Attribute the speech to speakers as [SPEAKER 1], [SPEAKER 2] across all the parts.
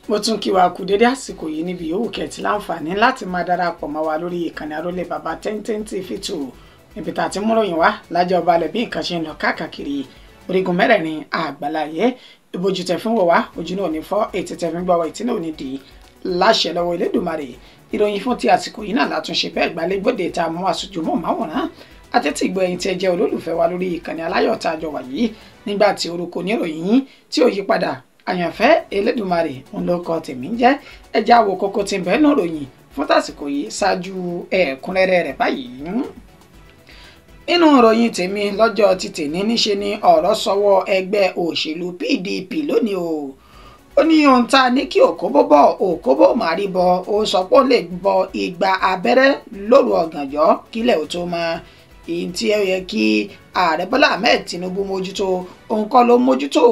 [SPEAKER 1] Mo tún kí wa kú dédé àsìkò yìí níbi yòówù kẹtì láǹfààní láti máa darapọ̀ mọ́ wa lórí ìkànnì Arólé Bàbá 1010 TV 2, níbi tá a ti múròyìn wá lájọ balẹ̀ bí nǹkan ṣe ń lọ káàkiri orígun mẹ́rẹ̀ẹ̀rin àgbàláyé. Ìbòjú tẹ̀ fún wọ̀ wá, ojú náà ní fọ́, ètò tẹ̀ fún gbọ́ wá, ètí náà ní dì í láṣẹ lọ́wọ́ Elédùmarè. Ìròyìn fún ti àsìkò yìí náà látúnṣe bẹ́ẹ̀ gbàlégbòde tá a mú aṣojú mọ́ máwòrán àtẹ́tí ìgbọ́ ẹ̀yin tí ẹ jẹ́ olólùfẹ́ wa lórí ìkànnì aláyọ̀ tá a jọ wà yìí, nígbà tí orúkọ oníròyìn yín tí ò yí padà, Àyànfẹ́ Elédùmarè ń ló kọ tèmi ń jẹ́. Ẹ já wo kókó tí ń bẹ nínú ìròyìn fún tàsìkò yìí ṣáájú ẹ̀kúnrẹ́rẹ́ rẹ̀ báyìí. Nínú ìròyìn tèmi lọ́jọ́ ti tèmi, níṣe ni ọ̀rọ̀ sọ́wọ́ ẹgbẹ́ òṣèlú PDP lónìí o. Ó ní ohun tá a ní kí Òkóbó bọ̀, Òkóbó máa rí bọ, ó sọ pé ó lè bọ igba abẹ́rẹ́ lóru ọ̀gànjọ́ kílẹ̀ ò tó mọ́. Èyí tí ó yẹ kí ààrẹ Bọ́lá Ahmed Tinubu mójútó, òun kọ́ ló mójútó.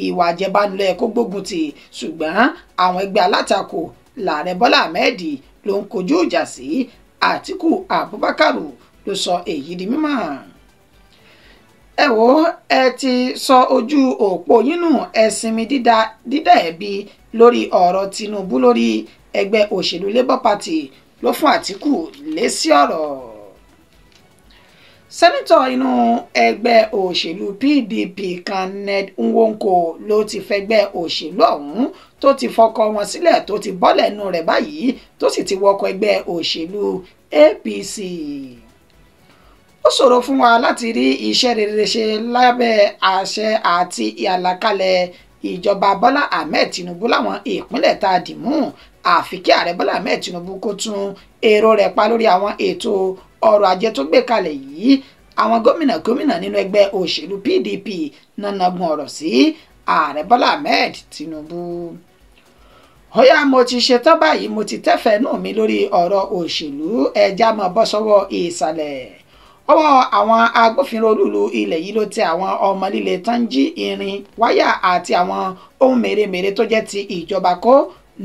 [SPEAKER 1] Ìwà àjẹbánu ló yẹ kó gbógun tì, ṣùgbọ́n àwọn ẹgbẹ́ alátakò lààrẹ Bọ́lá Ahmed ló ń kojú ìjà sí. Àtíkù Abubakar ló sọ èyí di mímọ̀. Ẹ wo, ẹ ti sọ ojú òpó yín nù, ẹ sinmi dídá ẹ̀bi lórí ọ̀rọ̀ Tinubu lórí ẹgbẹ́ òṣèlú Labour Party ló fún Àtíkù lésì ọ̀rọ̀. Sẹ́nitọ̀ inú ẹgbẹ́ òṣèlú PDP kan, Ned Nwoko, ló ti fẹgbẹ́ òṣèlú ọ̀hún tó ti fọkọ wọn sílẹ̀, tó ti bọ́lẹ̀ nù rẹ̀ báyìí, tó sì ti wọkọ̀ ẹgbẹ́ òṣèlú APC. Ó ṣòro fún wa láti rí iṣẹ́ rere ṣe lábẹ́ àṣẹ àti àlàkalẹ̀ ìjọba Bọ́lá Ahmed Tinubu láwọn ìpínlẹ̀ tá a dì mú, àfi kí ààrẹ Bọ́lá Ahmed Tinubu kó tún èrò rẹ̀ pa lórí àwọn ètò ọrọ̀ ajé tó gbé kalẹ̀ yìí. Àwọn gómìnà nínú ẹgbẹ́ òṣèlú PDP nanagun ọ̀rọ̀ sí ààrẹ Bọ́lá Ahmed Tinubu. Ọ̀yá, mo ti ṣetán báyìí, mo ti tẹ́fẹ̀ẹ́ nù mí lórí ọ̀rọ̀ òṣèlú, ẹja máa bọ́ sọ́wọ́ ìsàlẹ̀. Ọwọ́ àwọn agbófinró olúlu ilẹ̀ yìí ló tẹ àwọn ọmọ líle tán jí irin, wáyà àti àwọn ohun mèremère tó jẹ́ ti ìjọba kó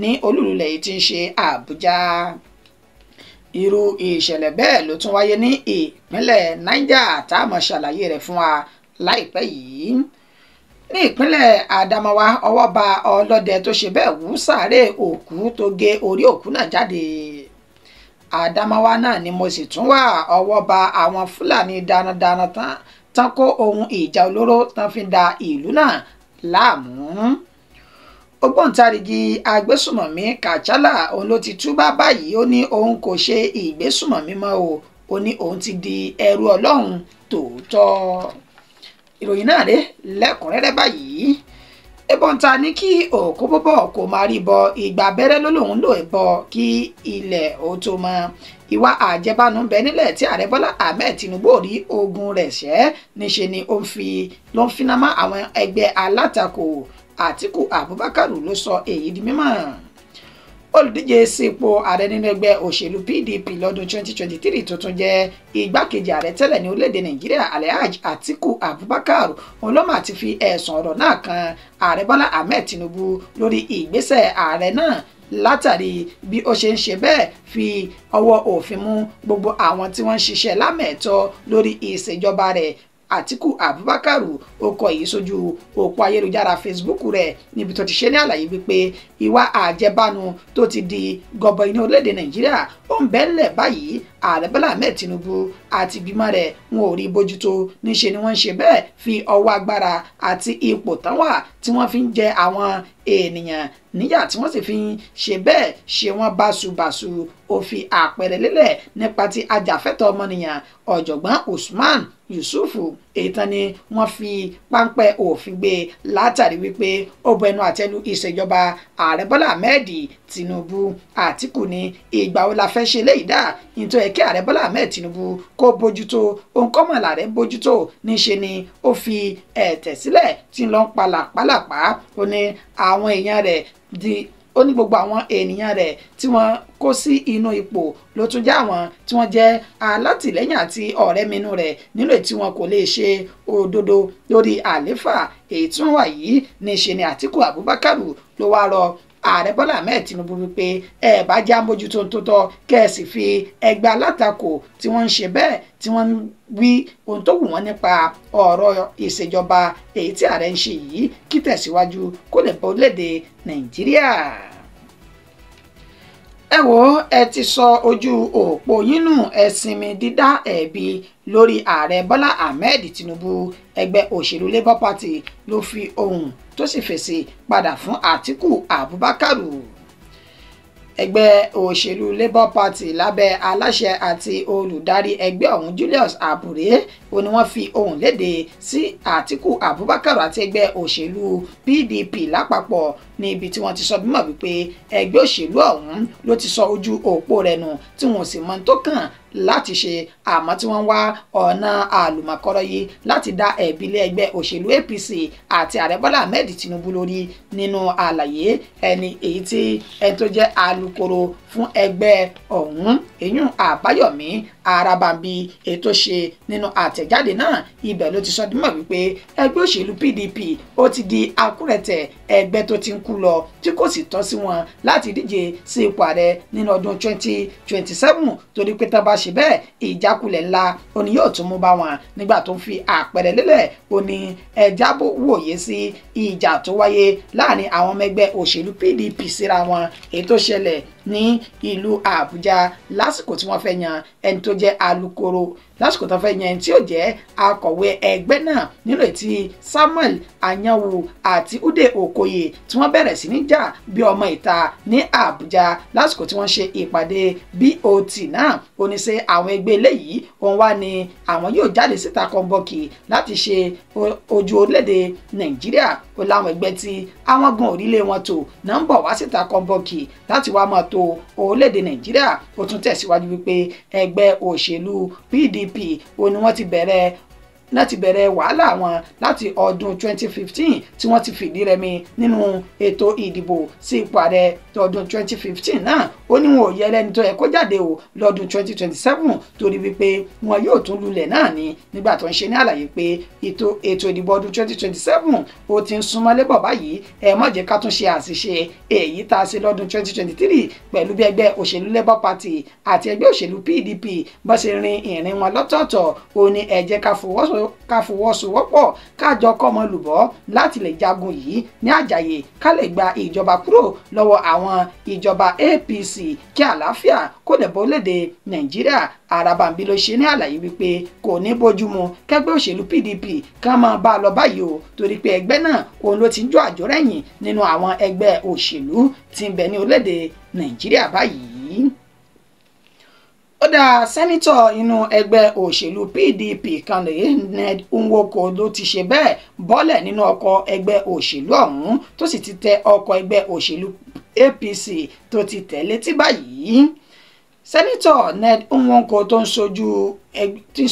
[SPEAKER 1] ní olúlu ilẹ̀ yìí tí ń ṣe Àbújá. Irú ìṣẹ̀lẹ̀ bẹ́ẹ̀ ló tún wáyé ní ìpínlẹ̀ Niger, tá a máa ṣàlàyé rẹ̀ fún wa láìpẹ́ yìí. Ní ìpínlẹ̀ Adamawa, ọwọ́ ba ọlọ́dẹ tó ṣe bẹ́ẹ̀ wú sàárè òkú tó gé orí òkú náà jáde. Adamawa náà ni mo sì tún wà, ọwọ́ ba àwọn Fúlàní darandaran tán kó ohun ìjà olóró tán fi da ìlú náà láàmú. Ògbóǹtarìgì agbésùmọ̀mí Kàchálà òun ló ti túbá báyìí, ó ní òun kò ṣe ìgbésùmọ̀mí mọ́ o, ó ní òun ti di ẹrú Ọlọ́run tòótọ́. Ìròyìn náà rèé lẹ́kùnrẹ́rẹ́ báyìí. Ẹbọn ta ní kí Òkóbó bọ̀ kó máa rí bọ, ìgbà abẹ́rẹ́ ló lòun lò bọ kí ilẹ̀ ó tó mọ́. Ìwà àjẹbánu ń bẹ nílẹ̀ tí ààrẹ Bọ́lá Ahmed Tinubu rí ogun rẹ̀ ṣẹ́, níṣe ni ó ń finá mọ́ àwọn ẹgbẹ́ alátakò. Àtíkù Abubakar ló sọ èyí di mímọ̀. Olùdíje sípò ààrẹ nínú ẹgbẹ́ òṣèlú PDP lọ́dún 2023 tó tún jẹ́ igbákejì ààrẹ tẹ́lẹ̀ ní orílẹ̀-èdè Nàìjíríà, Alhaji Atiku Abubakar, òun ló mà ti fi ẹ̀sùn ọ̀rọ̀ náà kan ààrẹ Bọ́lá Ahmed Tinubu lórí ìgbésẹ̀ ààrẹ náà látàrí bí ó ṣe ń ṣe bẹ́ẹ̀ fi ọwọ́ òfin mú gbogbo àwọn tí wọ́n ń ṣiṣẹ́ lámẹ̀ẹ́tọ́ lórí ìṣèjọba rẹ̀. Àtíkù Abubakar ó kọ èyí sójú òpó ayélujára Facebook rẹ̀ níbi tó ti ṣe ní àlàyé wípé ìwà àjẹbánu tó ti di gọbọi ní orílẹ̀-èdè Nàìjíríà ó ń bẹ́ńlẹ̀ báyìí. Ààrẹ Bọ́lá Ahmed Tinubu àti ìgbìmọ̀ rẹ̀ wọn ò rí bójútó, níṣe ni wọ́n ń ṣe bẹ́ẹ̀ fi ọwọ́ agbára àti ipò tán wà tí wọ́n fi ń jẹ àwọn ènìyàn níyà, tí wọ́n sì fi ń ṣe bẹ́ẹ̀ ṣe wọ́n báṣubàṣu. Ó fi àpẹẹrẹ lélẹ̀ nípa ti ajàfẹ́tọ̀ọ́ ọmọnìyàn ọ̀jọ̀gbọ́n Usman Yusufu, èyí tán ni wọ́n fi páńpẹ́ òfin gbé látàrí wípé ó bu ẹnu àtẹ́lu ìṣèjọba ààrẹ Bọ́lá Ahmed Tinubu. Àtíkù ní ìgbà wo la fẹ́ ṣe léyìí dá, nítorí kí ààrẹ Bọ́lá Ahmed Tinubu kó bójútó òun kọ́mọ̀ làárẹ̀ bójútó, níṣe ni ó fi ẹ̀tẹ̀ sílẹ̀ tí ń lọ ń pa làpálàpá. Ó ní àwọn èèyàn rẹ̀ di ó ní gbogbo àwọn ènìyàn rẹ̀ tí wọ́n kó sí inú ipò ló tún jẹ́ àwọn tí wọ́n jẹ́ alátìlẹ́yìn àti ọ̀rẹ́ minú rẹ̀ nílò tí wọn kò lè ṣe òdodo lórí àléfà èyí tí wọ́n wà yìí. Níṣe ni Àtíkù Abubakar ló wá rọ ààrẹ Bọ́lá Ahmed Tinubu wípé ẹ bá já mójútó tó tọ́, kẹ́ ẹ sì fi ẹgbẹ́ alátakò tí wọ́n ń ṣe bẹ́ẹ̀ tí wọ́n ń wí ohun tó wù wọ́n nípa ọ̀rọ̀ ìṣèjọba èyí tí ààrẹ ń ṣe yìí kí tẹ̀síwájú kó lè bọ́ orílẹ̀-èdè Nàìjíríà. Ẹ wo, ẹ ti sọ ojú òpó yín nù, ẹ sinmi dídá ẹ̀bi lórí ààrẹ Bọ́lá Ahmed Tinubu. Ẹgbẹ́ òṣèlú Labour Party ló fi ohùn tó sì fèsì padà fún Àtíkù Abubakar. Ẹgbẹ́ òṣèlú Labour Party lábẹ́ aláṣẹ àti olùdarí ẹgbẹ́ ọ̀hún Julius Abure ó ní wọ́n fi ohùn léde sí Àtíkù Abubakar àti ẹgbẹ́ òṣèlú PDP lápapọ̀ ní ibi tí wọ́n ti sọ bímọ wípé ẹgbẹ́ òṣèlú ọ̀hún ló ti sọ ojú òpó rẹ̀ nù tí wọn ò sì mọ tó kàn láti ṣe, àmọ́ tí wọ́n wá ọ̀nà àlùmọ̀kọ́rọ́ yìí láti dá ẹ̀bi lé ẹgbẹ́ òṣèlú APC àti ààrẹ Bọ́lá Ahmed Tinubu lórí. Nínú àlàyé ẹni èyí tí ẹni tó jẹ́ alukoro fún ẹgbẹ́ ọ̀hún èyún Àbáyọ̀mí Arabambi ètò ṣe nínú àtẹ̀jáde náà, ibẹ̀ ló ti sọ dímọ̀ wípé ẹgbẹ́ òṣèlú PDP ó ti di akúrẹ̀tẹ̀ ẹgbẹ́ tó ti ń kú lọ tí kò sì tọ́ sí wọn láti díje sí ipò ààrẹ nínú ọdún 2027 torí pé tán bá ṣe bẹ́ẹ̀ ìjákulẹ̀ ńlá ó ní yóò tún mú bá wọn. Nígbà tó ń fi àpẹẹrẹ lélẹ̀ ó ní ẹja wòye sí ìjà tó wáyé láàrin àwọn ọmọ ẹgbẹ́ òṣèlú PDP síra wọn èyí tó ṣẹlẹ̀ ní ìlú Àbújá lásìkò tí wọ́n fẹ́ yan ẹni tó jẹ́ alukoro, lásìkò tó fẹ́ yan ẹni tí ó jẹ́ akọ̀wé ẹgbẹ́ náà nínú ètí Samuel Anyanwu àti Ude Okoye tí wọ́n bẹ̀rẹ̀ sí ní jà bí ọmọ ìta ní Àbújá lásìkò tí wọ́n ṣe ìpàdé BOT náà. Ó ní ṣe àwọn ẹgbẹ́ eléyìí òun wá ní àwọn yóò jáde síta kọ́ńbọ́ọ̀kì láti ṣe ojú orílẹ̀-èdè Nàìjíríà. Ó láwọn ẹgbẹ́ tí àwọn gan òrílẹ̀ wọn tò náà ń bọ̀ wá síta kọ́ńbọ́ọ̀kì láti wá máa tó orílẹ̀-èdè Nàìjíríà. Ó tún tẹ̀síwájú wípé ẹgbẹ́ òṣèlú PDP ó ní wọ́n ti bẹ̀rẹ̀ láti bẹ̀rẹ̀ wàhálà wọn láti ọdún 2015 tí wọ́n ti fìdí rẹmi nínú ètò ìdìbò sí ipò ààrẹ tọdún 2015 náà. Ó ní wọn ò yẹ lẹ́ni tó yẹ kó jáde o lọ́dún 2027 torí wípé wọn yóò tún lulẹ̀ náà ni. Nígbà tó ń ṣe ní àlàyé pé ètò ìdìbò ọdún 2027 ó ti ń súnmọ́ lébọ̀ báyìí, ẹ má jẹ́ ká tún ṣe àṣìṣe èyí tá a ṣe lọ́dún 2023 pẹ̀lú bí ẹgbẹ́ òṣèlú Labour Party àti ẹgbẹ́ òṣèlú PDP bó ṣe rin ìrìn wọn lọ́tọ̀ọ̀tọ̀. Ó ní ẹ jẹ́ ká fọwọ́sowọ́pọ̀ kájọ kọ́mọ lùbọ́ láti lè jagun yìí ní àjàyè ká lè gba ìjọba kúrò lọ́wọ́ àwọn ìjọba APC kí àlàáfíà kó lè bọ́ léde Nàìjíríà. Arabambi ló ṣe ní àlàyé wípé kò ní bójúmu kẹgbẹ́ òṣèlú PDP kàn máa bá a lọ báyìí o torí pé ẹgbẹ́ náà òun ló ti ń jó àjórẹ̀yìn nínú àwọn ẹgbẹ́ òṣèlú tí ń bẹ ní orílẹ̀-èdè Nàìjíríà báyìí. Ó dá sẹ́nítọ̀ inú ẹgbẹ́ òṣèlú PDP kan lè Ned Nwoko ló ti ṣe bẹ́ẹ̀ bọ́lẹ̀ nínú ọkọ̀ ẹgbẹ́ òṣèlú ọ̀hún tó sì ti tẹ ọkọ̀ ẹgbẹ́ òṣèlú APC tó ti tẹ̀ létí báyìí. Sẹ́nítọ̀ Ned Nwoko tó ń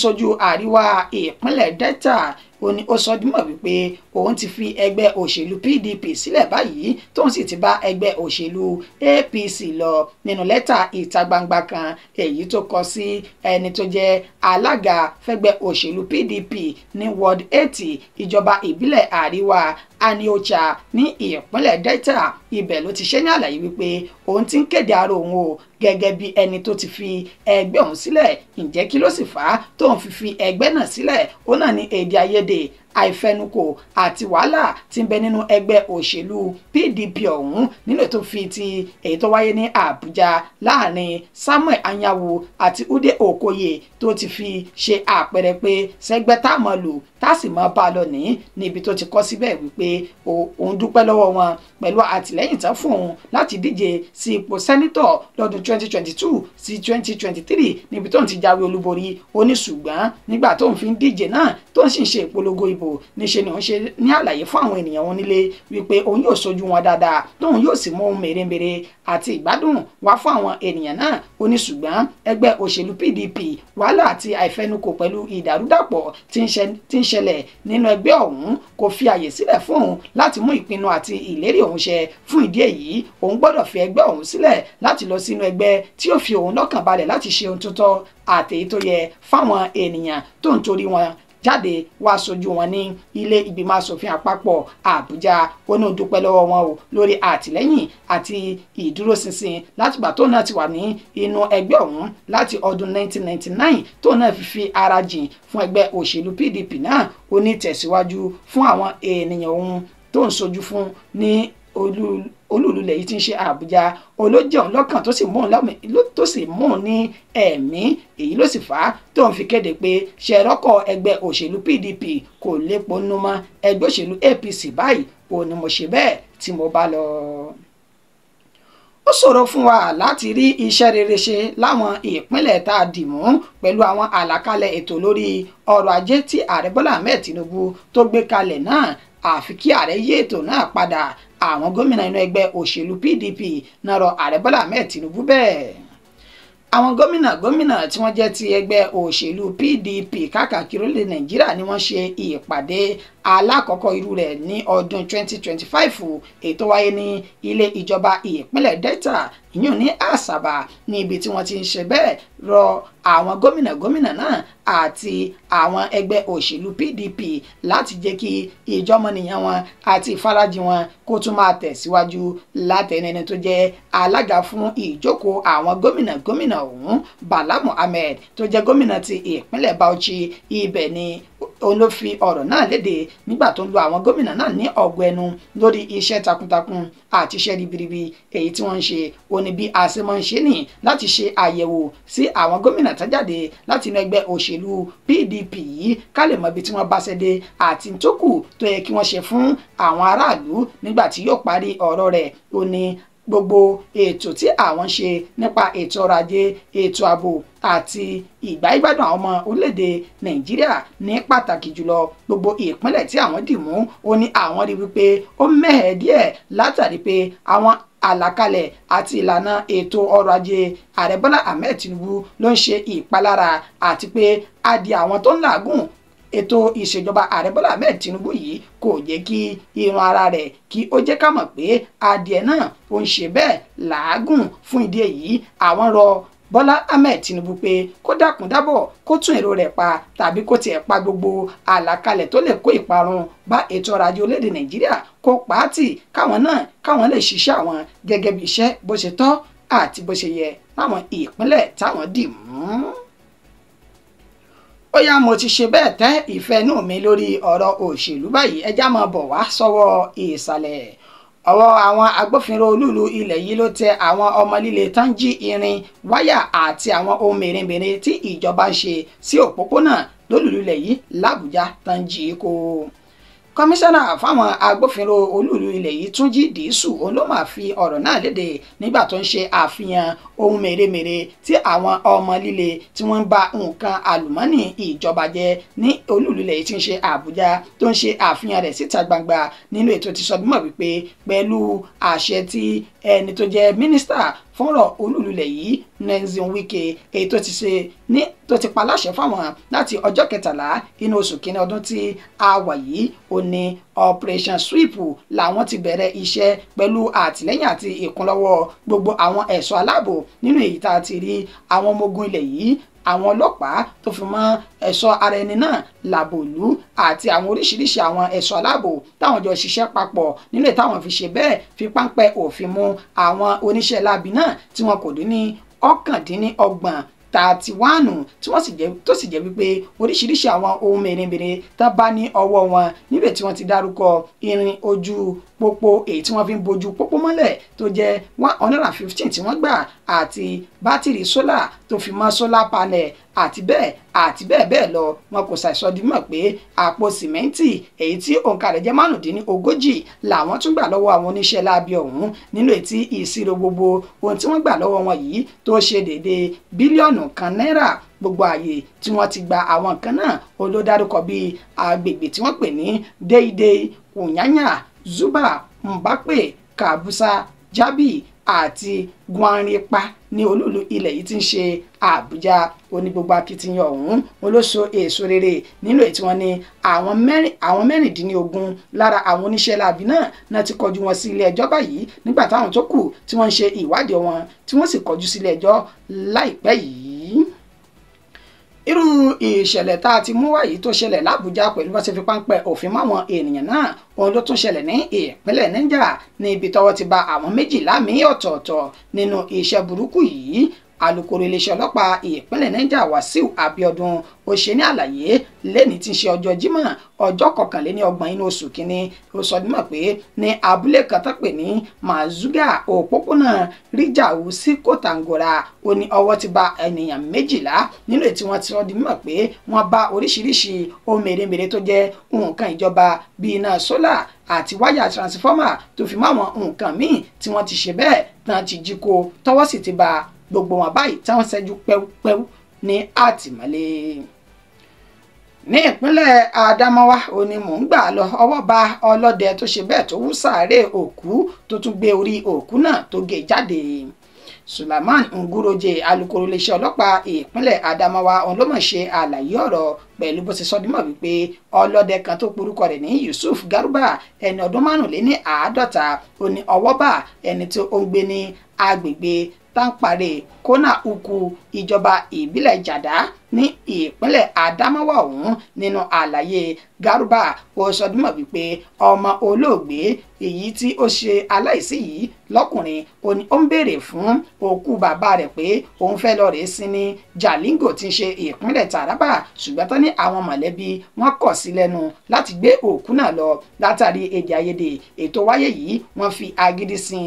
[SPEAKER 1] ṣojú àríwá ìpínlẹ̀ Delta ó ní ó sọ dímọ̀ wípé òun ti fi ẹgbẹ́ òṣèlú PDP sílẹ̀ báyìí tóun sì ti bá ẹgbẹ́ òṣèlú APC lọ nínú lẹ́tà ìta gbangba kan èyí tó kọ sí ẹni tó jẹ́ alága fẹ́gbẹ́ òṣèlú PDP ní Ward 80 ìjọba ìbílẹ̀ àríwá Aniocha ní ìpínlẹ̀ Delta. Ibẹ̀ ló ti ṣe ní àlàyé wípé òun ti ń kéde ara òun o gẹ́gẹ́ bí ẹni tó ti fi ẹgbẹ́ òun sílẹ̀. Ǹjẹ́ kí ló sì fà á tóun fi fi ẹgbẹ́ náà sílẹ̀? Ó náà ní èdè àìyedè, àìfẹnukò àti wàhálà tí ń bẹ nínú ẹgbẹ́ òṣèlú PDP ọ̀hún nínú ètò fi ti èyí tó wáyé ní Àbújá láàrin Samuel Anyanwu àti Ude Okoye tó ti fi ṣe àpẹẹrẹ pé sẹ́gbẹ́ tá a mọ̀ lò tá a sì mọ̀ bá a lọ ní níbi tó ti kọ́ síbẹ̀ wípé òun dúpẹ́ lọ́wọ́ wọn pẹ̀lú àtìlẹ́yìn tán fún òun láti díje sí ipò sẹ́nítọ̀ lọ́dún 2022 sí 2023 níbi tó ń ti jáwé olúborí. Ó ní ṣùgbọ́n nígbà tó ń fi ń díje náà tó ń sì ń ṣe ìpolongo ìbò níṣe ni òun ṣe ní àlàyé fún àwọn ènìyàn wọn nílé wípé òun yóò ṣojú wọn dáadáa tóun yóò sì mú ohun mèremère àti ìgbádùn wá fún àwọn ènìyàn náà. Ó ní ṣùgbọ́n ẹgbẹ́ òṣèlú PDP wàhálà àti àìfẹnukò pẹ̀lú ìdàrúdàpọ̀ tí ń ṣẹlẹ̀ nínú ẹgbẹ́ ọ̀hún kò fi àyè sílẹ̀ fún òun láti mú ìpinnu àti ìlérí òun ṣẹ. Fún ìdí èyí òun gbọ́dọ̀ fi ẹgbẹ́ ọ̀hún sílẹ̀ láti lọ sínú ẹgbẹ́ tí yóò fi òun lọ́kàn balẹ̀ láti ṣe ohun tó tọ́ àtèyí tó yẹ fáwọn ènìyàn tó ń torí wọn jáde wá ṣojú wọn ní ilé ìgbìmọ̀ asòfin àpapọ̀ Àbújá. Ó ní ó dúpẹ́ lọ́wọ́ wọn o lórí àtìlẹ́yìn àti ìdúróṣinṣin látìgbà tó náà ti wà ní inú ẹgbẹ́ ọ̀hún láti ọdún 1999 tó náà fi fi ara jìn fún ẹgbẹ́ òṣèlú PDP náà. Ó ní tẹ̀síwájú fún àwọn ènìyàn òun tó ń ṣojú fún ní olúùlú ilẹ̀ yìí tí ń ṣe Àbújá olójẹ́ òun lọ́kàn tó sì mú un ní ẹ̀mí. Èyí ló sì fà á tó ń fi kéde pé ṣẹ̀rọ́kọ̀ ẹgbẹ́ òṣèlú PDP kò lépo nú mọ́, ẹgbẹ́ òṣèlú APC báyìí òun ni mo ṣe bẹ́ẹ̀ tí mo bá lọ. Ó ṣòro fún wa láti rí iṣẹ́ rere ṣe láwọn ìpínlẹ̀ tá a dì mú pẹ̀lú àwọn àlàkalẹ̀ ètò lórí ọrọ̀ ajé tí ààrẹ Bọ́lá Ahmed Tinubu tó gbé kalẹ̀ náà, àfi kí ààrẹ yí ètò náà padà. Àwọn gómìnà inú ẹgbẹ́ òṣèlú PDP náà rọ ààrẹ Bọ́lá Ahmed Tinubu bẹ́ẹ̀. Àwọn gómìnà tí wọ́n jẹ́ ti ẹgbẹ́ òṣèlú PDP káàkiri orílẹ̀ Nàìjíríà ni wọ́n ṣe ìpàdé alákọ̀ọ́kọ́ irú rẹ̀ ní ọdún 2025 ètò wáyé ní ilé ìjọba ìpínlẹ̀ Delta ìyún ní Àsàbà, ní ibi tí wọ́n ti ń ṣe bẹ́ẹ̀ rọ àwọn gómìnà náà àti àwọn ẹgbẹ́ òṣèlú PDP láti jẹ́ kí ìjọmọnìyàn wọn àti ìfarajìn wọn kó tún máa tẹ̀síwájú. Látẹnu ẹni tó jẹ́ alága fún ìjókòó àwọn gómìnà ọ̀hún, Bala Muhammed tó jẹ́ gómìnà ti ìpínlẹ̀ Bauchi, ibẹ̀ ni òun ló fi ọ̀rọ̀ náà léde nígbà tó ń lu àwọn gómìnà náà ní ọ̀gọ̀ ẹnu lórí iṣẹ́ takuntakun àti iṣẹ́ ribiribi èyí tí wọ́n ń ṣe. Ó ní bí a ṣe máa ń ṣe nì láti ṣe àyẹ̀wò sí àwọn gómìnà tó jáde láti inú ẹgbẹ́ òṣèlú PDP yìí ká lè mọ ibi tí wọ́n bá ṣe dé àti tó kù tó yẹ kí wọ́n ṣe fún àwọn aráàlú. Nígbà tí yóò parí ọ̀rọ̀ rẹ̀, ó ní gbogbo ètò tí àwọn ń ṣe nípa ètò ọrọ̀ ajé, ètò ààbò àti ìgbáyégbádùn àwọn ọmọ orílẹ̀-èdè Nàìjíríà ní pàtàkì jùlọ gbogbo ìpínlẹ̀ tí àwọn dì mú, ó ní àwọn rí wípé ó mẹ́hẹ̀ẹ́ díẹ̀ látàrí pé àwọn àlàkalẹ̀ àti ìlànà ètò ọrọ̀ ajé ààrẹ Bọ́lá Ahmed Tinubu ló ń ṣe ìpalára àti pé á di àwọn tó ń làágùn ètò ìṣèjọba ààrẹ Bọ́lá Ahmed Tinubu yìí kò jẹ́ kí irun ara rẹ̀ kí ó jẹ́ ká mọ̀ pé adìẹ náà ó ń ṣe bẹ́ẹ̀ làágùn. Fún ìdí èyí, àwọn rọ Bọ́lá Ahmed Tinubu pé kó dákun dábọ̀ kó tún èrò rẹ̀ pa tàbí kó tiẹ̀ pa gbogbo àlàkalẹ̀ tó lè kó ìparun bá ètò ọrọ̀ ajé orílẹ̀-èdè Nàìjíríà kó pàátì káwọn náà káwọn lè ṣiṣẹ́ àwọn gẹ́gẹ́ bí iṣẹ́ bó ṣe tọ́ àti bó ṣe yẹ láwọn ìpínlẹ̀ táwọn dì mú. Ó yá, mo ti ṣe bẹ́ẹ̀ tẹ́ ìfẹ́ inú mi lórí ọ̀rọ̀ òṣèlú báyìí, ẹjá máa bọ̀ wá sọ́wọ́ ìsàlẹ̀. Ọwọ́ àwọn agbófinró olúùlú ilẹ̀ yìí ló tẹ àwọn ọmọ líle tán jí irin, wáyà àti àwọn ohun mèremère tí ìjọba ń ṣe sí òpópónà lólùlú ilẹ̀ yìí l'Àbújá tán jí kó. Kọmíṣánná fáwọn agbófinró olúùlú ilẹ̀ yìí Túnjí Dìísù òun ló máa fi ọ̀rọ̀ náà léde nígbà tó ń ṣe àfihàn ohun mèremère tí àwọn ọmọ líle tí wọ́n ń ba nǹkan àlùmọ́nì ìjọba jẹ́ ní olúùlú ilẹ̀ yìí tí ń ṣe Àbújá tó ń ṣe àfihàn rẹ̀ síta gbangba. Nínú ètò ti sọ bímọ wípé pẹ̀lú àṣẹ tí ẹni tó jẹ́ mínísítà fọ́nrọ̀ olúùlú ilẹ̀ yìí Nyesom Wike èyí tó ti ṣe ní tó ti pa láṣẹ fáwọn láti ọjọ́ kẹtàlá inú oṣù kínní ọdún tí a wà yìí, ó ní Operation Sweep làwọn ti bẹ̀rẹ̀ iṣẹ́ pẹ̀lú àtìlẹ́yìn àti ìkúnlọ́wọ́ gbogbo àwọn ẹ̀ṣọ́ aláàbò nínú èyí tá a ti rí àwọn ọmọ ogun ilẹ̀ yìí, àwọn ọlọ́pàá tó fi mọ́ ẹ̀ṣọ́ ara ẹni náà làbòlú àti àwọn oríṣiríṣi àwọn ẹ̀ṣọ́ aláàbò táwọn jọ ṣiṣẹ́ papọ̀ nínú èyí táwọn fi ṣe bẹ́ẹ̀ fi páńpẹ́ òfin mú àwọn oníṣẹ́ láabi náà tí wọn kò dín ní 29 31 tí wọ́n sì jẹ́ tó sì jẹ́ wípé oríṣiríṣi àwọn ohun mèremère tá bá ní ọwọ́ wọn níbẹ̀ tí wọ́n ti dárúkọ irin ojú pópó èyí tí wọ́n fi ń bojú pópó mọ́lẹ̀ tó jẹ́ 115 tí wọ́n gbà àti bátìrì sólà tó fi mọ́ sólà panel àti bẹ́ẹ̀ bẹ́ẹ̀ lọ. Wọn kò ṣàìsọ di mọ̀ pé àpò sìmẹ́ǹtì èyí tí òǹkà rẹ̀ jẹ́ 35 làwọn tún gbà lọ́wọ́ àwọn oníṣẹ́ láabi ọ̀hún nínú ètí ìṣirò gbogbo ohun tí wọ́n gbà lọ́wọ́ wọn yìí tó ṣe déédéé bílíọ̀nù kan náírà. Gbogbo ààyè tí wọ́n ti gba àwọn nǹkan náà olódárúkọ bíi agbègbè tí wọ́n pè ní Deidei, Unyanya, Zuba, Mbappe, Kabusa, Jabi àti Gwanripa ní olúùlú ilẹ̀ yìí tí ń ṣe Àbújá. Ó ní gbogbo akitiyan ọ̀hún olóso èso rere nínú èyí tí wọ́n ní àwọn 16 lára àwọn oníṣẹ́ láabi náà ti kọjú wọn sí ilé ẹjọ́ báyìí nígbà táwọn tó kù tí wọ́n ń ṣe ìwádìí wọn tí wọ́n sì kọjú sí ilé ẹjọ́ láìpẹ́ yìí. Irú ìṣẹ̀lẹ̀ tá a ti mú wáyé tó ṣẹlẹ̀ l'Àbújá pẹ̀lú bá ṣe fi páńpẹ́ òfin máwọn ènìyàn náà òun ló tún ṣẹlẹ̀ ní ìpínlẹ̀ Niger ní ibi tọ́wọ́ ti ba àwọn 12 míì ọ̀tọ̀ọ̀tọ̀ nínú iṣẹ́ burúkú yìí. Alukoro iléeṣẹ́ ọlọ́pàá ìpínlẹ̀ Niger Wàsíù Abíọ́dún ó ṣe ní àlàyé lẹ́ni tí ń ṣe ọjọ́ Jímọ̀ ọjọ́ 31 inú oṣù kínní. Ó sọ dímọ̀ pé ní abúlé kan tó pè ní Mazuga, òpópónà Ríjàù sí Kòtàngórà, ó ní ọwọ́ ti ba ènìyàn 12 nínú ètí wọn ti sọ dímọ̀ pé wọ́n bá oríṣiríṣi ohun mèremère tó jẹ́ nǹkan ìjọba bíi iná sólà àti wáyà transformer tó fi mọ́ àwọn nǹkan míì tí wọ́n ti ṣe bẹ́ẹ̀ tán ti jí kó, tọwọ́ sì ti ba gbogbo wọn báyìí táwọn ṣẹ́jú pẹ́wúpẹ́wú ní àtìmọ́lé. Ní ìpínlẹ̀ Adamawa ó ní mò ń gbà lọ, ọwọ́ ba ọlọ́dẹ tó ṣe bẹ́ẹ̀ tó wú sàárè òkú tó tún gbé orí òkú náà tó gé jáde. Sulaiman Nguroje, alukoro iléeṣẹ́ ọlọ́pàá ìpínlẹ̀ Adamawa, òun ló mọ̀ ṣe àlàyé ọ̀rọ̀ pẹ̀lú bó ṣe sọ dímọ̀ wípé ọlọ́dẹ kan tó porúkọ rẹ̀ ní Yusuf Garuba, ẹni ọdún 55, ó ní ọwọ́ bá ẹni tí ó ń gbé ní agbègbè Táǹpàrè Kónà Ukwu, ìjọba ìbílẹ̀ Jàdá ní ìpínlẹ̀ Adamawa ọ̀hún. Nínú àlàyé Garuba, ó sọ dímọ̀ wípé ọmọ olóògbé èyí tí ó ṣe aláìsí yìí lọ́kùnrin, ó ní ó ń béèrè fún òkú bàbá rẹ̀ pé òun fẹ́ lọ rèé sin ní Jalingo tí ń ṣe ìpínlẹ̀ Taraba, ṣùgbọ́n tán ní àwọn mọ̀lẹ́bí wọn kọ̀ sí lẹ́nu láti gbé òkú náà lọ látàrí èdè àìyedè ètò wáyé yìí. Wọ́n fi agídí sin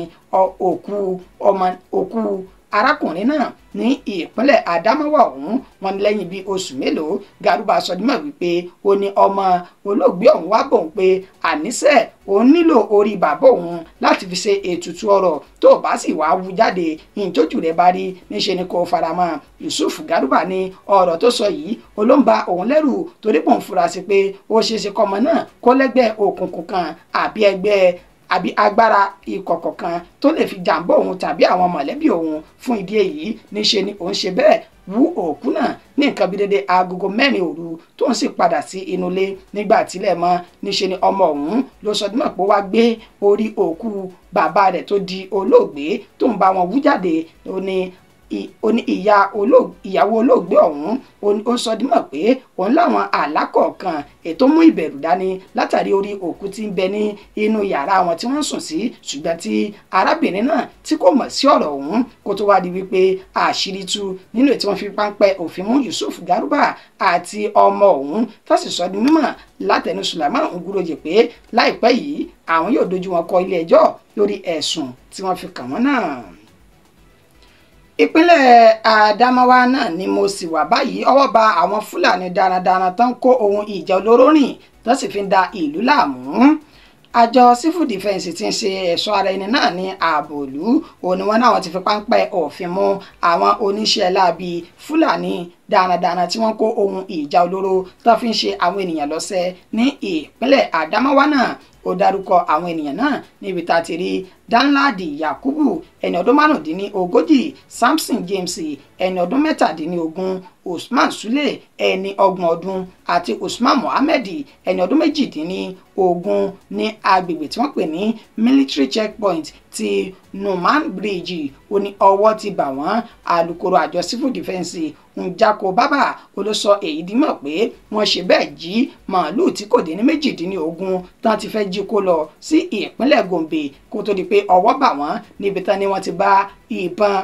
[SPEAKER 1] òkú arákùnrin náà ní ìpínlẹ̀ Adamawa ọ̀hún. Wọ́n ní lẹ́yìn bíi oṣù mélòó, Garuba sọdímọ̀ wípé ó ní ọmọ olóògbé ọ̀hún wá bòun pé àníṣe òun nílò orí bàbá òun láti fi ṣe ètùtù ọ̀rọ̀, tó bá sì wá wú jáde ìjójú rẹ̀ bá rí níṣe ni kò faramọ́. Yusuf Garuba ní ọ̀rọ̀ tó sọ yìí olóńgbà òun lẹ́rù torí pò ń fura sí pé ó ṣeéṣe kọ́mọ náà kó lẹ́gbẹ́ òkùnkùn kan àbí ẹgbẹ́ àbí agbára ìkọ̀kọ̀ kan tó lè fi jàǹbá òun tàbí àwọn mọ̀lẹ́bí òun. Fún ìdí èyí níṣe ni òun ṣe bẹ́ẹ̀ wú òkú náà ní nǹkan bíi dédé aagogo 4 òru tó ń sì padà sí inú ilé nígbà tílẹ̀ mọ́. Níṣe ni ọmọ ọ̀hún ló sọ dímọ̀ pé wá gbé orí òkú bàbá rẹ̀ tó di olóògbé tó ń bá wọn wú jáde. Ó ní ìyàwó olóògbé ọ̀hún ó sọ dímọ̀ pé òun láwọn àlá kọ̀ọ̀kan ètò mú ìbẹ̀rù dání látàrí orí òkú tí ń bẹ ní inú yàrá wọn tí wọ́n ń sùn sí, ṣùgbọ́n tí arábìnrin náà tí kò mọ̀ sí ọ̀rọ̀ ọ̀hún kó tó wá di wípé àṣírí tú nínú ètò wọn fi páńpẹ́ òfin mú Yusuf Garuba àti ọmọ ọ̀hún tó sì sọ di mímọ̀ látẹnu Sulaiman Nguroje pé láìpẹ́ yìí àwọn yóò dojú wọn kọ ilé ẹjọ́ lórí ẹ̀sùn tí wọ́n fi kàn wọ́n náà. Ìpínlẹ̀ Adamawa náà ni mo sì wà báyìí, ọwọ́ ba àwọn Fúlàní darandaran tó ń kó ohun ìjà olóró rìn tó sì fi ń da ìlú láàmú. Àjọ Civil Defence tí ń ṣe ẹ̀ṣọ́ ara ẹni náà ní ààbò ìlú òun ni wọ́n náà ti fi páńpẹ́ òfin mú àwọn oníṣẹ́ láabi Fúlàní darandaran tí wọ́n kó ohun ìjà olóró tó fi ń ṣe àwọn ènìyàn lọ́sẹ̀ ní ìpínlẹ̀ Adamawa náà. Ó dárúkọ àwọn ènìyàn náà níbi tá a ti rí Danladi Yakubu, ẹni ọdún 35, Samson James, ẹni ọdún 17, Usman Sule, ẹni 30 ọdún àti Usman Mohammed, ẹni ọdún 18 ní agbègbè tí wọ́n pè ní military checkpoint ti Numan Bridge. Ó ní ọwọ́ ti bà wọ́n. Alukoro àjọ Civil Defence Njako Baba olóṣọ èyí dímọ̀ pé wọ́n ṣe bẹ́ẹ̀ jí màálùú tí kò dín ní 18 tán ti fẹ́ jí kó lọ sí ìpínlẹ̀ Gombe kó tó di pé ọwọ́ bà wọ́n níbi tán ni wọ́n ti bá ìbọn,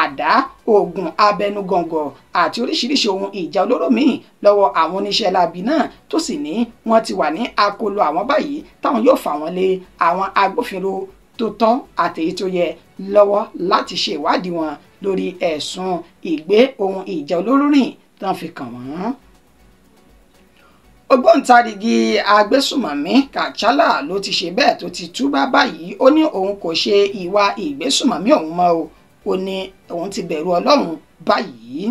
[SPEAKER 1] àdá, oògùn abẹnugọ̀ngọ̀ àti oríṣiríṣi ohun ìjà olóró míì lọ́wọ́ àwọn oníṣẹ́ láabi náà, tó sì ní wọ́n ti wà ní akóló àwọn báyìí táwọn yóò fà wọ́n lé àwọn agbófinró tó tọ́ àtèyí tó yẹ lọ́wọ́ láti ṣe ìwádìí wọn lórí ẹ̀sùn ìgbé ohun ìjà olóró rìn tán fi kàn wọ́n. Ògbóǹtarìgì agbésùmọ̀mí Kàchálà ló ti ṣe bẹ́ẹ̀ tó ti túbá báyìí. Ó ní òun kò ṣe ìwà ìgbésùmọ̀mí òun mọ́ o, ó ní òun ti bẹ̀rù Ọlọ́run báyìí.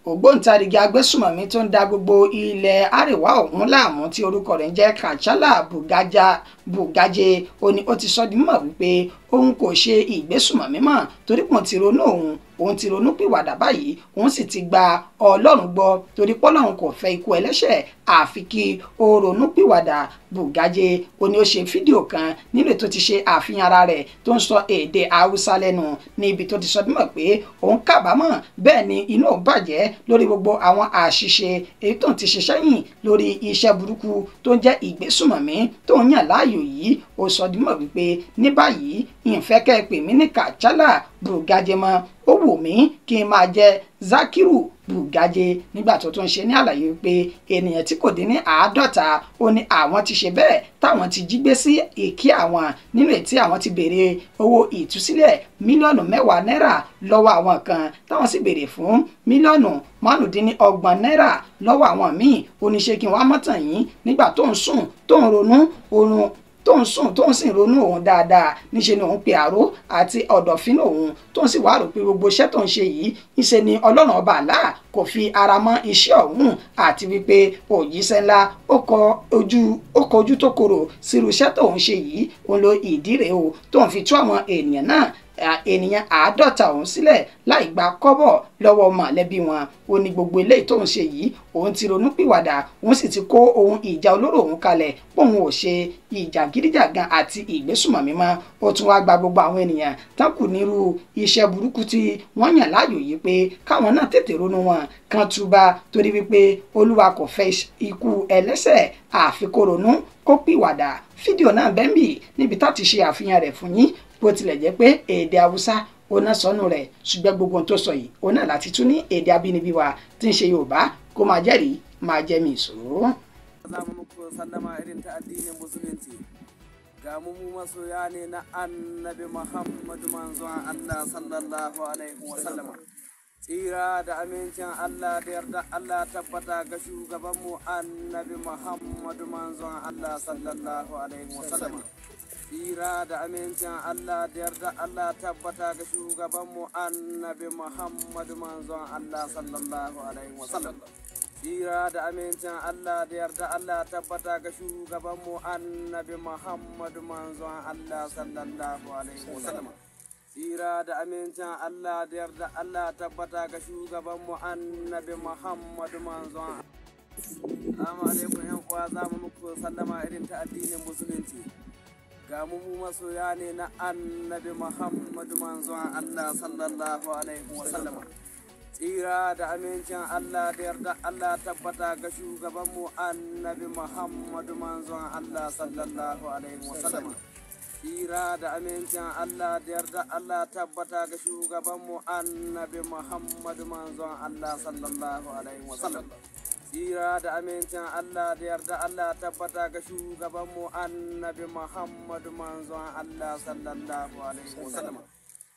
[SPEAKER 1] Ògbóǹtarìgì agbésùmọ̀mí tó ń da gbogbo ilẹ̀ àríwá ọ̀hún láàmú tí orúkọ rẹ̀ ń jẹ́ Kàchálà Bugaje, ó ní ó ti sọ di mímọ̀ wípé òun kò ṣe ìgbésùmọ̀mí mọ́ torí pé òun ti ronú òun ti ronú pìwàdà báyìí, òun sì ti gba Ọlọ́run gbọ́ torí pọ́lọ́run kò fẹ́ ikú ẹlẹ́ṣẹ̀ àfi kí ó ronú pìwàdà. Bugaje ó ní ó ṣe fídíò kan nínú ètò ti ṣe àfihàn ara rẹ̀ tó ń sọ èdè Haúsá lẹ́nu níbi tó ti sọ dímọ̀ pé òun kábàámọ̀, bẹ́ẹ̀ ni inú òun bàjẹ́ lórí gbogbo àwọn àṣìṣe èyí tó ń ti ṣe sẹ́yìn lórí iṣẹ́ burúkú tó ń jẹ́ ìgbésùmọ̀mí tó ń yàn láàyò yìí. Ó sọ dímọ̀ wípé ní báyìí ìfẹ́ kẹ́ ẹ pè mí ní Kàchálà Bugaje mọ́, ó Ó wù mí kí n máa jẹ Zakiru Bugaje. Nígbà tó tún ṣe ní àlàyé pé ènìyàn tí kò dín ní 50 ó ní àwọn ti ṣe bẹ́ẹ̀ táwọn ti jí gbé sí ìkí àwọn, nínú ètí àwọn ti béèrè owó ìtúsílẹ̀ mílíọ̀nù 10 náírà lọ́wọ́ àwọn kan, táwọn sì béèrè fún mílíọ̀nù 35 náírà lọ́wọ́ àwọn míì. Ó ní ṣé kí n wá mọ́tàn yín, nígbà tó ń sùn tó ń ronú oorun tó ń sùn tó ń sì ronú òun dáadáa, níṣe ni òun pe àró àti ọ̀dọ̀fín òun, tó ń sì wá rò pé gbogbo iṣẹ́ tó ń ṣe yìí níṣe ni Ọlọ́run ọba àlá kò fi ara mọ́ iṣẹ́ ọ̀hún, àti wípé òjíṣẹ́ ńlá ó kọ ojú tó korò sírú iṣẹ́ tó ń ṣe yìí. Òun lo ìdí rèé o tó ń fi tú àwọn ènìyàn náà, ènìyàn 50 ọ̀hún sílẹ̀ láì gba kọ́bọ̀ lọ́wọ́ mọ̀lẹ́bí wọn. Ó ní gbogbo eléyìí tó ń ṣe yìí òun ti ronú pìwàdà, òun sì ti kó ohun ìjà olóró òun kalẹ̀ póun ò ṣe ìjàgídíjàgan àti ìgbésùmọ̀mí mọ́. Ó tún wá gba gbogbo àwọn ènìyàn tán kù nírú iṣẹ́ burúkú tí wọ́n yàn láàyò yìí pé káwọn náà tètè ronú wọn kan túbà, torí wípé Olúwa kò fẹ́ ikú ẹlẹ́ṣẹ̀ àfi kó ronú kó pìwàdà. Fídíò náà bẹ́ńbì níbi tá ti ṣe àfihàn rẹ̀ fún yín, bó tilẹ̀ jẹ́ pé èdè Haúsá ọ̀nà sọnù rẹ̀, ṣùgbọ́n gbogbo ohun tó sọ yìí òun náà láti tún ní èdè abínibí wa tí ń ṣe Yorùbá, kó máa jẹ́rìí máa jẹ́ mi ìṣòro.
[SPEAKER 2] Za mu muku sallama irin ta addinin musulunci. Ga mu mu masoya ne na Annabi Muhammadu manzon Allah sallallahu alaihi wa sallama. Tsira da amincin Allah da yarda Allah tabbata ga shugabanmu Annabi Muhammadu manzon Allah sallallahu alaihi wa sallama. Tsira da amincin Allah da yarda Allah tabbata ga shugabanmu Annabi Muhammadu manzon Allah sallallahu alaihi wa sallam. Tsira da amincin Allah da yarda Allah tabbata ga shugabanmu Annabi Muhammadu manzon Allah sallallahu alaihi wa sallam. Tsira da amincin Allah da yarda Allah tabbata ga shugabanmu Annabi Muhammadu manzon. Assalamu alaikum yan uwa, za mu muku sallama irin ta addinin musulunci. Ga mu mu masoya ne na Annabi Muhammadu manzon Allah sallallahu alaihi wa sallama. Tsira da amincin Allah da yarda Allah tabbata ga shugabanmu Annabi Muhammadu manzon Allah sallallahu alaihi wa sallama. Tsira da amincin Allah da yarda Allah tabbata ga shugabanmu Annabi Muhammadu manzon Allah sallallahu alaihi wa sallam. Tsira da amincin Allah da yarda Allah tabbata ga shugabanmu Annabi Muhammadu manzon Allah sallallahu alaihi wa sallam.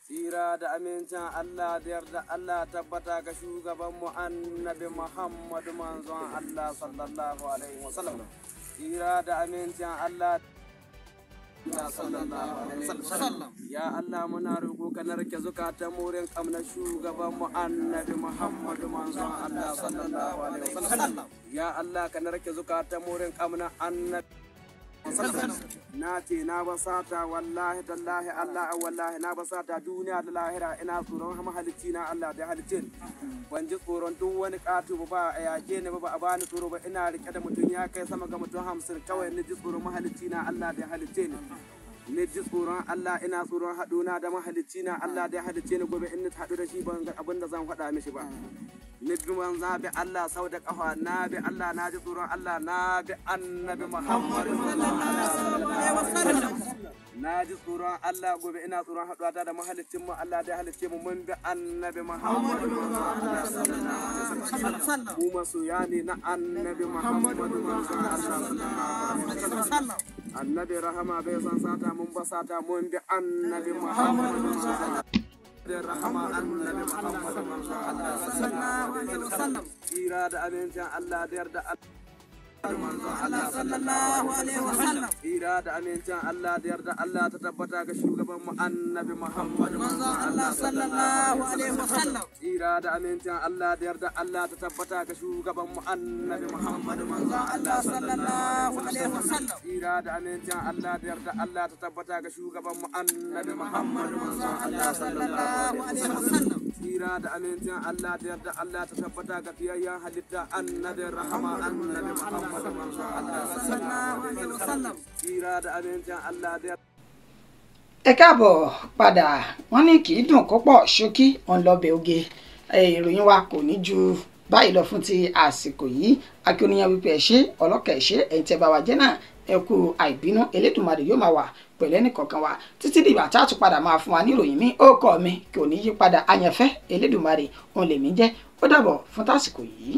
[SPEAKER 2] Tsira da amincin Allah da yarda Allah tabbata ga shugabanmu Annabi Muhammadu manzon Allah sallallahu alaihi wa sallam. Tsira da amincin Allah sallallahu alaihi wasallam. Ya Allah muna roƙo ka narke zukatan murin kamna shugaban mu Annabi Muhammadu manzon Allah sallallahu alaihi wasallam. Ya Allah ka narke zukatan murin kamna Annabi. Na ce na basata wallahi tallahi Allah wallahi na basata duniya da lahira, ina tsoron mahalicci na Allah da halicce ni. Ban ji tsoron duk wani ƙato ba, a yaƙe ni ba, a bani tsoro ba, ina rike da mutum ya kai sama ga mutum 50 kawai ni ji tsoron mahalicci na Allah da halicce ni. Ni ji tsoron Allah, ina tsoron haɗuna da mahalicci na Allah da halicce ni, gobe in ni haɗu da shi ban ga abin da zan faɗa mishi ba. Ni bi manza bi Allah sau da ƙafa, na bi Allah, na ji tsoron Allah, na bi Annabi Muhammadu sallallahu alaihi wasallam. Na ji tsoron Allah, gobe ina tsoron haɗuwa da mahalicin mu Allah da halicce mu, mun bi Annabi Muhammadu sallallahu alaihi wasallam. Mu masoya ne na Annabi Muhammadu sallallahu alaihi wasallam. Annabi rahama bai san sata, mun ba sata, mun bi Annabi Muhammadu sallallahu alaihi rahama Annabi Muhammadu sallallahu alaihi wasallam. Tsira da amincin Allah da yarda Allah sallallahu alaihi wasallam. Tsira da amincin Allah da yarda Allah ta tabbata ga shugaban mu Annabi Muhammadu manzon Allah sallallahu alaihi wasallam. Tsira da amincin Allah da yarda Allah ta tabbata ga shugaban mu Annabi Muhammadu manzon Allah sallallahu alaihi wasallam. Tsira da amincin Allah da yarda Allah ta tabbata ga shugaban mu Annabi Muhammadu manzon Allah sallallahu alaihi wasallam. Tsira da amincin Allah da yarda Allah ta tabbata ga fiyayyen halitta Annabi rahama Annabi Muhammad.
[SPEAKER 1] Ẹ káàbọ̀ padà. Wọ́n ní kì í dùn kó pọ̀, ṣókí òun lọ́bẹ̀ oge. Ìròyìn wa kò ní ju Báyìí lọ fún ti àsìkò yìí, akíníyàn wípé ẹ ṣé, ọlọ́kà ẹ ṣé, ẹ̀yin tẹ́ bá wa jẹ́ náà ẹ kú àìbínú. Elédùmarè yóò máa wà pẹ̀lú ẹnìkọ̀ọ̀kan wa títí dìgbà tá a tún padà máa fún wa ní ìròyìn mi. Ó kọ́ mi kò ní yí padà, àyànfẹ́ Elédùmarè òun lèmi jẹ́. Ó dàbọ̀ fún tásìkò yìí.